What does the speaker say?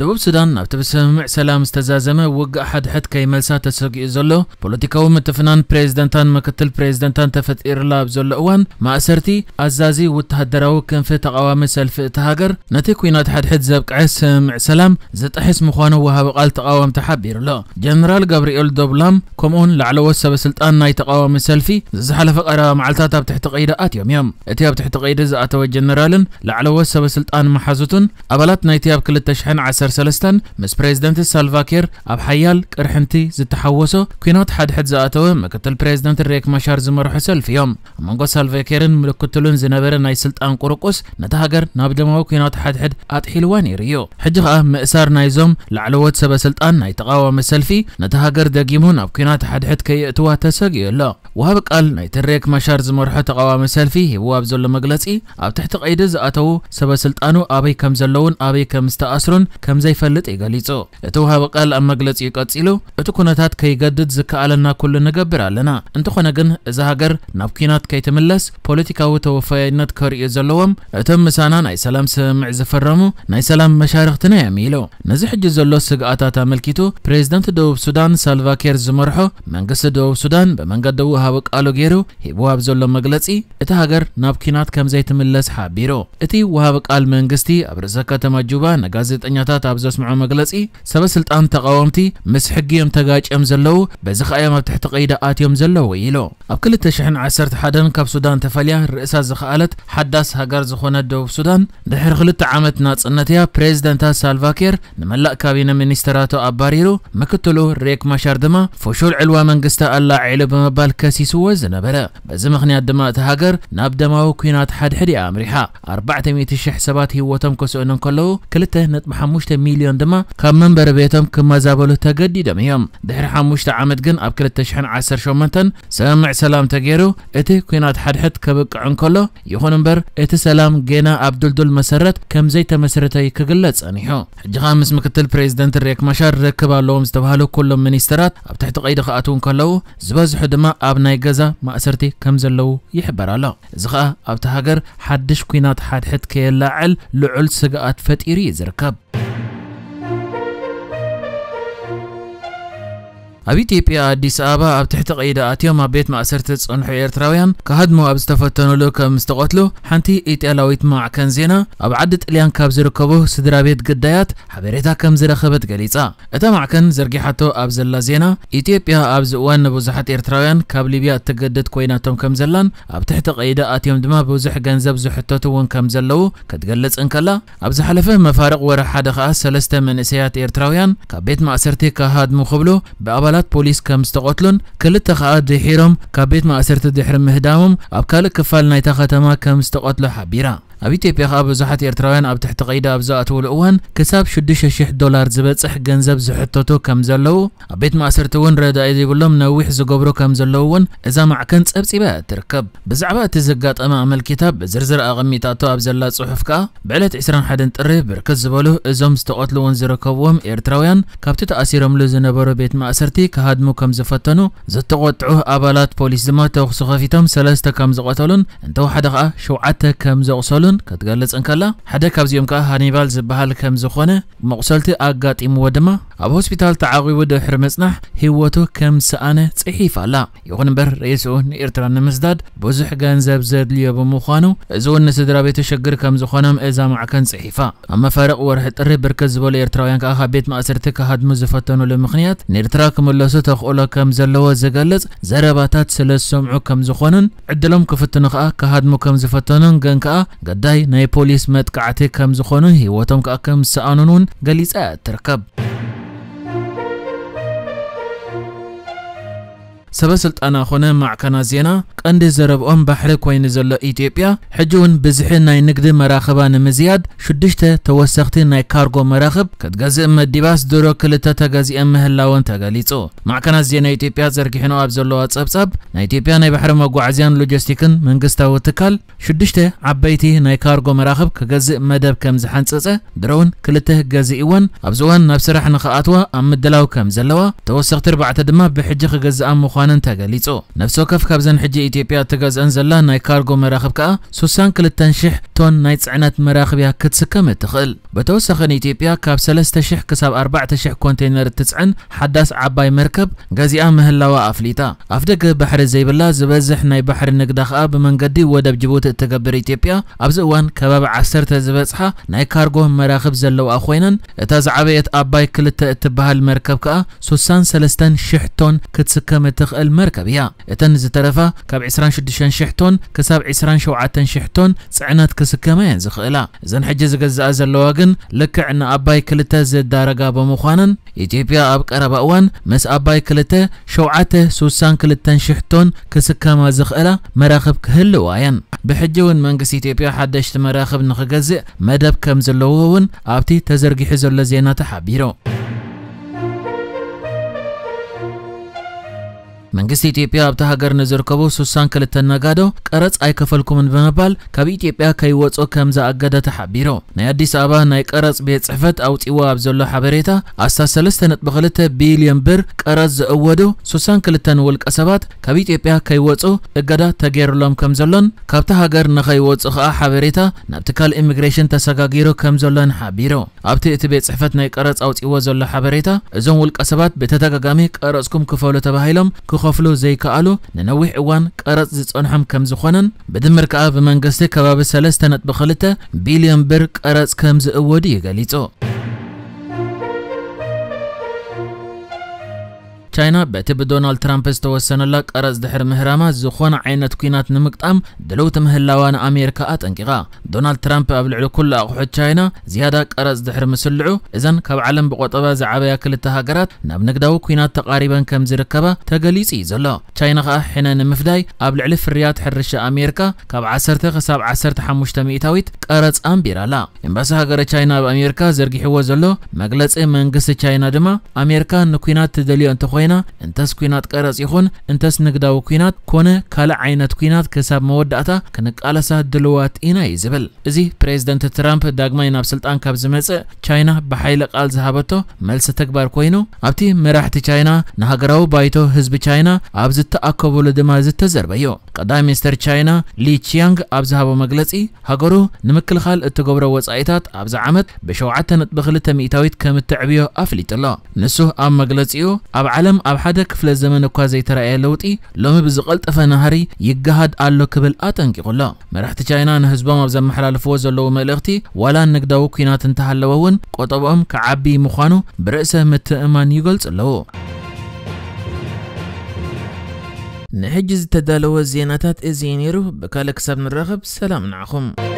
ደቡብ ሱዳን ናብቲ ብስምምዕ ሰላም ዝተዛዘመ ውግእ ሓድሕድ ከይመልሳ ተሰጊኡ ዘሎ ፖለቲካዊ ምትፍናን ፕሬዝደንታን ምክትል ፕሬዝደንታን ተፈጢሩላ ኣብ ዘሎ እዋን፣ ማእሰርቲ ኣዛዚ ወተሃደራዊ ክንፊ ተቓዋሚ ሰልፊ እታ ሃገር ነቲ ኲናት ሓድሕድ ዘብቅዐ ስምምዕ ሰላም ዝጥሕስ ምዃኑ ወሃቢ ቃል ተቓወምቲ ሓቢሩ ኣሎ። ጀነራል ጋብርኤል ዶብላም ከምኡውን ላዕለዎት ሰበ ስልጣን ናይ ተቓዋሚ ሰልፊ ዝዝሓለፈ ቀረባ መዓልታት ኣብ ትሕቲ ቀይዲ ኣትዮም እዮም። እቲ ኣብ ትሕቲ ቀይዲ ዝኣተወ ጀነራልን ላዕለዎት ሰበ ስልጣን መሓዙቱን ኣባላት ናይቲ ኣብ ክልተ ሽሕን ዓሰርተ ሰለስተን ምስ ፕሬዝደንት ሳልቫኪር ኣብ ሓያል ቅርሕንቲ ዝተሓወሶ ኲናት ሓድሕድ ዝኣተወ ምክትል ፕሬዝደንት ሬክ ማሻር ዝመርሖ ሰልፊ እዮም። ኣብ መንጎ ሳልቫኪርን ምክትሉን ዝነበረ ናይ ስልጣን ቁርቁስ ነታ ሃገር ናብ ደማዊ ኲናት ሓድሕድ ኣጥሒልዋ ነይሩ እዩ። ሕጂ ኸኣ ምእሳር ናይዞም ላዕለዎት ሰበ ስልጣን ናይ ተቓዋሚ ሰልፊ ነታ ሃገር ደጊሙ ናብ ኲናት ሓድሕድ ከየእትዋ ተሰጊኡ ኣሎ። ወሃቢ ቃል ናይቲ ሬክ ማሻር ዝመርሖ ተቓዋሚ ሰልፊ ሂብዎ ኣብ ዘሎ መግለጺ፣ ኣብ ትሕቲ ቀይዲ ዝኣተዉ ሰበ ስልጣኑ ኣበይ ከም ዘለዉን ኣበይ ከም ዝተኣስሩን ከም ዘይፈልጥ እዩ ገሊጹ። እቲ ወሃቢ ቃል ኣብ መግለጺኡ ቀጺሉ፣ እቲ ኩነታት ከይገድድ ዝከኣለና ኩሉ ንገብር ኣለና። እንተኾነ ግን እዛ ሃገር ናብ ኲናት ከይትምለስ ፖለቲካዊ ተወፋይነት ከርእዩ ዘለዎም እቶም ምሳና ናይ ሰላም ስምምዕ ዝፈረሙ ናይ ሰላም መሻርኽትና እዮም ኢሉ። ነዚ ሕጂ ዘሎ ስግኣታት ኣመልኪቱ ፕሬዝደንት ደቡብ ሱዳን ሳልቫኪር ዝመርሖ መንግስቲ ደቡብ ሱዳን ብመንገዲ ወሃቢ ቃሉ ገይሩ ሂብዎ ኣብ ዘሎ መግለጺ፣ እታ ሃገር ናብ ኲናት ከም ዘይትምለስ ሓቢሩ። እቲ ወሃቢ ቃል መንግስቲ ኣብ ርእሰ ከተማ ጁባ ንጋዜጠኛታት ኣብ ዘስምዖ መግለጺ፣ ሰበ ስልጣን ተቓወምቲ ምስ ሕጊ እዮም ተጋጭዮም ዘለዉ፣ በዚ ኸኣ እዮም ኣብ ትሕቲ ቀይዲ ኣትዮም ዘለዉ ኢሉ። ኣብ ክልተ ሽሕን ዓሰርተ ሓደን ካብ ሱዳን ተፈልያ ርእሳ ዝኸኣለት ሓዳስ ሃገር ዝኾነት ደቡብ ሱዳን፣ ድሕሪ ክልተ ዓመት ናጽነት እያ ፕሬዝደንታ ሳልቫኪር ንመላእ ካቢነ ሚኒስተራቱ ኣባሪሩ፣ ምክትሉ ሬክ ማሻር ድማ ፍሹል ዕልዋ መንግስቲ ኣላዒሉ ብምባል ከሲስዎ ዝነበረ። በዚ ምኽንያት ድማ እታ ሃገር ናብ ደማዊ ኲናት ሓድሕድ እያ ኣምሪሓ። ኣርባዕተ ሚእቲ ሽሕ ሰባት ህይወቶም ክስእኑ እንከለዉ፣ ክልተ ነጥቢ ሓሙሽተ ሚልዮን ድማ ካብ መንበሪ ቤቶም ክመዛበሉ ተገዲዶም እዮም። ድሕሪ ሓሙሽተ ዓመት ግን ኣብ ክልተ ሽሕን ዓሰርተ ሸሞንተን ስምምዕ ሰላም ተገይሩ፣ እቲ ኲናት ሓድሕድ ከብቅዕ እንከሎ፣ ይኹን እምበር እቲ ሰላም ገና ኣብ ድልዱል መሰረት ከም ዘይተመስረተ እዩ ክግለጽ ጸኒሑ። ሕጂ ኸኣ ምስ ምክትል ፕሬዝደንት ሬክ ማሻር ርክብ ኣለዎም ዝተባህሉ ኩሎም ሚኒስተራት ኣብ ትሕቲ ቀይዲ ክኣትዉ እንከለዉ፣ ዝበዝሑ ድማ ኣብ ናይ ገዛ ማእሰርቲ ከም ዘለዉ ይሕበር ኣሎ። እዚ ኸኣ ኣብታ ሃገር ሓድሽ ኲናት ሓድሕድ ከየላዕል ልዑል ስግኣት ፈጢሩ እዩ ዝርከብ። ኣብ ኢትዮጵያ ኣዲስ ኣበባ ኣብ ትሕቲ ቀይዲ ኣትዮም ኣብ ቤት ማእሰርቲ ዝጸንሑ ኤርትራውያን ክሃድሙ ኣብ ዝተፈተኑሉ ከም ዝተቐትሉ ሓንቲ ኢጣልያዊት ማዕከን ዜና ኣብ ዓዲ ጥልያን ካብ ዝርከቡ ስድራ ቤት ግዳያት ሓበሬታ ከም ዝረኸበት ገሊጻ። እታ ማዕከን ዘርጊሓቶ ኣብ ዘላ ዜና፣ ኢትዮጵያ ኣብዚ እዋን ንብዙሓት ኤርትራውያን ካብ ሊብያ እትገድድ ኮይናቶም ከም ዘላን ኣብ ትሕቲ ቀይዲ ኣትዮም ድማ ብዙሕ ገንዘብ ዝሕተቱ እውን ከም ዘለዉ ክትገልጽ እንከላ፣ ኣብ ዝሓለፈ መፋርቕ ወርሒ ሓደ ኸኣ ሰለስተ መንእሰያት ኤርትራውያን ካብ ቤት ማእሰርቲ ክሃድሙ ክብሉ ብኣባላት ፖሊስ ከም ዝተቐትሉን ክልተ ኸኣ ድሒሮም ካብ ቤት ማእሰርቲ ድሕሪ ምህዳሞም ኣብ ካልእ ክፋል ናይታ ከተማ ከም ዝተቐትሉ ሓቢራ። ኣብ ኢትዮጵያ ኸኣ ብዙሓት ኤርትራውያን ኣብ ትሕቲ ቀይዲ ኣብ ዝኣትውሉ እዋን ክሳብ ሽዱሽተ ሽሕ ዶላር ዝበጽሕ ገንዘብ ዝሕተቱ ከም ዘለዉ፣ ኣብ ቤት ማእሰርቲ እውን ረዳኢ ዘይብሎም ነዊሕ ዝገብሩ ከም ዘለዉ እውን እዛ ማዕከን ጸብጺባ እያ ትርከብ። ብዛዕባ እቲ ዘጋጠመ ኣመልኪታ ብዝርዝር ኣቐሚጣቶ ኣብ ዘላ ጽሑፍ ከኣ፣ ብዕለት ዕስራን ሓደን ጥሪ ብርክት ዝበሉ እዞም ዝተቐትሉ እውን ዝርከብዎም ኤርትራውያን ካብቲ ተኣሲሮምሉ ዝነበሩ ቤት ማእሰርቲ ክሃድሙ ከም ዝፈተኑ፣ ዝተቖጥዑ ኣባላት ፖሊስ ድማ ተኹሲ ከፊቶም ሰለስተ ከም ዝቐተሉን እንተወሓደ ከኣ ሸውዓተ ከም ዘቑሰሉን ክትገልጽ እንከላ፣ ሓደ ካብዚኦም ከኣ ሃኒባል ዝበሃል ከም ዝኾነ፣ መቑሰልቲ ኣጋጢምዎ ድማ ኣብ ሆስፒታል ተዓቒቡ ድሕሪ ምጽናሕ ህይወቱ ከም ዝሰኣነ ጽሒፋ ኣላ። ይኹን እምበር ሬስኡ ንኤርትራ ንምስዳድ ብዙሕ ገንዘብ ዘድልዮ ብምዃኑ፣ እዚ እውን ንስድራ ቤቱ ሽግር ከም ዝኾኖም እዛ ማዕከን ጽሒፋ። ኣብ መፋርቕ ወርሒ ጥሪ ብርክት ዝበሉ ኤርትራውያን ከኣ ካብ ቤት ማእሰርቲ ክሃድሙ ዝፈተኑሉ ምኽንያት፣ ንኤርትራ ክምለሱ ተኽእሎ ከም ዘለዎ ዝገልጽ ዘረባታት ስለ ዝሰምዑ ከም ዝኾኑን፣ ዕድሎም ክፍትኑ ከኣ ክሃድሙ ከም ዝፈተኑን፣ ግን ከኣ ገዳይ ናይ ፖሊስ መጥቃዕቲ ከም ዝኾኑን፣ ህይወቶም ከኣ ከም ዝሰኣኑን እውን ገሊጻ እያ ትርከብ። ሰበ ስልጣና ኾነ ማዕከናት ዜና ቀንዲ ዘረብኦም ባሕሪ ኮይኑ ዘሎ ኢትዮጵያ፣ ሕጂ እውን ብዝሒ ናይ ንግዲ መራኽባ ንምዝያድ ሽዱሽተ ተወሰኽቲ ናይ ካርጎ መራኽብ ክትገዝእ መዲባስ ድሮ ክልተ ተገዚአን ምህላወን ተገሊጹ። ማዕከናት ዜና ኢትዮጵያ ዘርጊሕንኦ ኣብ ዘለዋ ጸብጻብ፣ ናይ ኢትዮጵያ ናይ ባሕሪ መጓዓዝያን ሎጂስቲክን መንግስታዊ ትካል ሽዱሽተ ዓበይቲ ናይ ካርጎ መራኽብ ክገዝእ መደብ ከም ዝሓንጸጸ፣ ድሮ እውን ክልተ ገዚእወን ኣብ ዝእዋን ናብ ስራሕ ንኽኣትዋ ኣብ ምድላው ከም ዘለዋ፣ ተወሰኽቲ ኣርባዕተ ድማ ብሕጂ ክገዝኣ ምዃኑ ምዃነን ተገሊጹ። ነፍሲ ወከፍ ካብዘን ሕጂ ኢትዮጵያ እትገዝአን ዘላ ናይ ካርጎ መራኽብ ከኣ ሱሳን ክልተን ሽሕ ቶን ናይ ጽዕነት መራኽብ እያ ክትስከም እትኽእል። ብተወሳኺ ንኢትዮጵያ ካብ ሰለስተ ሽሕ ክሳብ ኣርባዕተ ሽሕ ኮንቴነር እትጽዕን ሓዳስ ዓባይ መርከብ ገዚኣ ምህላዋ ኣፍሊጣ። ኣፍደገ ባሕሪ ዘይብላ ዝበዝሕ ናይ ባሕሪ ንግዳ ከኣ ብመንገዲ ወደብ ጅቡቲ እትገብር ኢትዮጵያ ኣብዚ እዋን ከባቢ ዓሰርተ ዝበጽሓ ናይ ካርጎ መራኽብ ዘለዋ ኮይነን እታ ዝዓበየት ኣባይ ክልተ እትበሃል መርከብ ከኣ ሱሳን ሰለስተን ሽሕ ቶን ክትስከም እትኽእል መርከብ እያ። እተን ዝተረፋ ካብ ዕስራን ሽዱሽተን ሽሕ ቶን ክሳብ ዕስራን ሸውዓተን ሽሕ ቶን ጽዕነት ክስከማ እየን ዝኽእላ። እዘን ሕጂ ዝገዝኣ ዘለዋ ግን ልክዕ ንኣባይ ክልተ ዝዳረጋ ብምዃነን ኢትዮጵያ ኣብ ቀረባ እዋን ምስ ኣባይ ክልተ ሸውዓተ ሱሳን ክልተን ሽሕ ቶን ክስከማ ዝኽእላ መራኽብ ክህልዋ እየን። ብሕጂ እውን መንግስቲ ኢትዮጵያ ሓደሽቲ መራኽብ ንኽገዝእ መደብ ከም ዘለዎ እውን ኣብቲ ተዘርጊሑ ዘሎ ዜና ተሓቢሩ። መንግስቲ ኢትዮጵያ ኣብታ ሃገር ንዝርከቡ ሱሳን ክልተ ነጋዶ ቀረጽ ኣይከፈልኩምን ብምባል ካብ ኢትዮጵያ ከይወጹ ከም ዝኣገደ ተሓቢሩ። ናይ ኣዲስ ኣበባ ናይ ቀረጽ ቤት ጽሕፈት ኣውጺዎ ኣብ ዘሎ ሓበሬታ ኣስታት ሰለስተ ነጥቢ ክልተ ቢልዮን ብር ቀረጽ ዝእወዱ ሱሳን ክልተን ውልቀ ሰባት ካብ ኢትዮጵያ ከይወጹ እገዳ ተገይሩሎም ከም ዘሎን ካብታ ሃገር ንኸይወጹ ኸኣ ሓበሬታ ናብ ትካል ኢሚግሬሽን ተሰጋጊሩ ከም ዘሎን ሓቢሩ። ኣብቲ እቲ ቤት ጽሕፈት ናይ ቀረጽ ኣውጺዎ ዘሎ ሓበሬታ እዞም ውልቀ ሰባት ብተደጋጋሚ ቀረጽኩም ክፈሉ ተባሂሎም ክኸፍሉ ዘይከኣሉ ንነዊሕ እዋን ቀረጽ ዝጸንሖም ከም ዝኾነን ብድምር ከኣ ብመንግስቲ ከባቢ ሰለስተ ነጥቢ ክልተ ቢልዮን ብር ቀረጽ ከም ዝእወዱ እዩ ገሊጹ። ቻይና በቲ ብዶናልድ ትራምፕ ዝተወሰነላ ቀረጽ ድሕሪ ምህራማ ዝኾነ ዓይነት ኲናት ንምግጣም ድልውቲ ምህላዋ ንኣሜሪካ ኣጠንቂቓ። ዶናልድ ትራምፕ ኣብ ልዕሊ ኩሉ ኣቑሑት ቻይና ዝያዳ ቀረጽ ድሕሪ ምስልዑ እዘን ካብ ዓለም ብቆጠባ ዝዓበያ ክልተ ሃገራት ናብ ንግዳዊ ኲናት ተቓሪበን ከም ዝርከባ ተገሊጹ እዩ ዘሎ። ቻይና ኸኣ ሕነ ንምፍዳይ ኣብ ልዕሊ ፍርያት ሕርሻ ኣሜሪካ ካብ ዓሰርተ ክሳብ ዓሰርተ ሓሙሽተ ሚእታዊት ቀረጽ ኣንቢራ ኣላ። ኤምባሲ ሃገረ ቻይና ኣብ ኣሜሪካ ዘርጊሕዎ ዘሎ መግለጺ መንግስቲ ቻይና ድማ ኣሜሪካ ንኲናት ትደልዮ እንተኾይና እንተስ ኲናት ቀረጽ ይኹን እንተስ ንግዳዊ ኲናት ኮነ ካልእ ዓይነት ኲናት ክሳብ መወዳእታ ክንቃለሳ ድልዋት ኢና እዩ ዝብል። እዚ ፕሬዝደንት ትራምፕ ዳግማይ ናብ ስልጣን ካብ ዝመጽእ ቻይና ብሓይሊ ቃል ዝሃበቶ መልሲ ተግባር ኮይኑ ኣብቲ መራሕቲ ቻይና ንሃገራዊ ባይቶ ህዝቢ ቻይና ኣብ ዝተኣከቡሉ ድማ ዝተዘርበ እዩ። ቀዳማይ ሚኒስተር ቻይና ሊ ቺያንግ ኣብ ዝሃቦ መግለጺ ሃገሩ ንምክልኻል እትገብሮ ወጻኢታት ኣብዚ ዓመት ብሸውዓተ ነጥቢ ክልተ ሚእታዊት ከም እተዕብዮ ኣፍሊጡ ኣሎ። ንሱ ኣብ መግለጺኡ ኣብ ዓለም ኣብ ሓደ ክፍለ ዘመን እኳ ዘይተራእየ ለውጢ ሎሚ ብዝቐልጠፈ ናህሪ ይገሃድ ኣሎ ክብል ኣጠንቂቑ ኣሎ። መራሕቲ ቻይና ንህዝቦም ኣብ ዘመሓላልፍዎ ዘለዉ መልእኽቲ ዋላ ንግዳዊ ኲናት እንተሃለወ እውን ቆጠብኦም ክዓቢ ምዃኑ ብርእሰ ምትእምማን ይገልጹ ኣለዉ። ንሕጂ ዝተዳለወ ዜናታት እዚ እዩ ነይሩ። ብካልእ ክሳብ ንራኸብ ሰላም ንዓኹም።